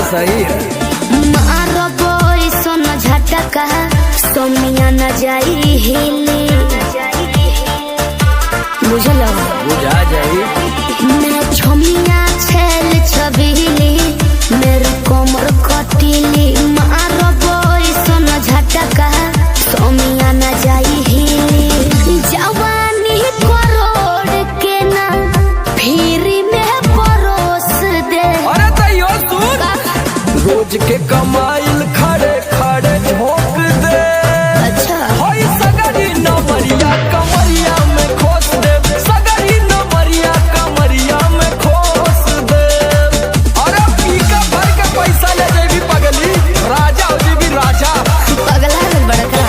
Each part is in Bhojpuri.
सही है। मारबो ऐसन झटका सोमिया न जाई हिली, बुझलो? बुझा जाई। मैं छोमिया छेल छबीली, मेरे कमर कटीली। मारबो ऐसन झटका सोमिया न जाई हिली। जवानी करोड़ के ना फिरी में परोस दे। अरे तैयो सुन, रोज के कमाइल खड़े खड़े झोंक दे। अच्छा। होई सगरी नमरिया कमरिया में खोस दे, सगरी नमरिया कमरिया में खोस दे। अरे पीका भर के पैसा ले जेबी पगली, राजा हो जेबी राजा। पगला है बड़का।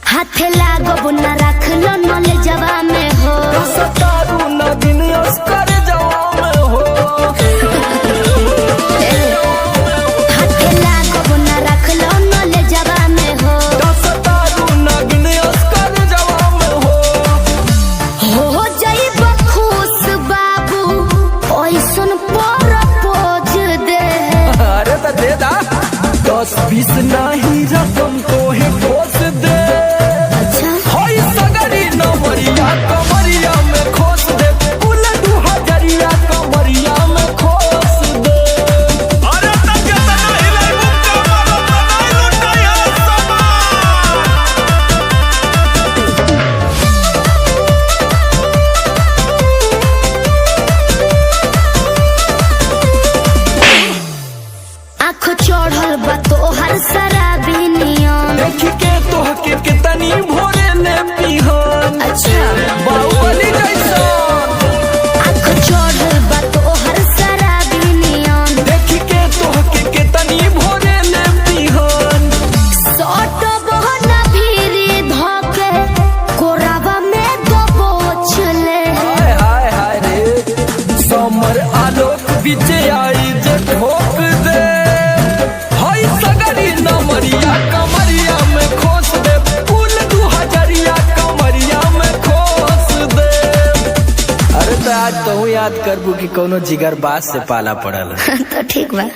हाथ लागो न रख लो नले जवा में हो। सतारू न दिन अस्कर जवा में हो। हाथ लागो न रख लो नले जवा में हो। सतारू न दिन अस्कर जवा में हो। हो जाइब खुश बाबू ऐसन पर पोज दे। अरे तो दे दा 10-20 नाही रकम तो है ठोस दे। अच्छा। होई सगरी नमरिया कमरिया में खोस दे, कुल 2000 कमरिया में खोस दे। अरे त केतना हिलाइबू कमर ओतना लुटाई है सामान। आँख चढ़ल बा तोहर शराबी नियन। देख के तोहके कितनी भोरे ने पिहन। अच्छा। बाहुबली जैसन। आँख चढ़ल बा तोहर शराबी नियन। देख के तोहके कितनी भोरे ने पिहन। सट बहना भीरी धके कोरावा में दबोच ले। हाय हाय हाय रे, समर आलोक बीच आई जे ठोक दे। हाय सगरी नमरिया कमरिया में खोस दे, कुल 2000 कमरिया में खोस दे। अरे तो आज तू याद करबू कि कोनो जिगर बात से पाला पड़ल। तो ठीक बा।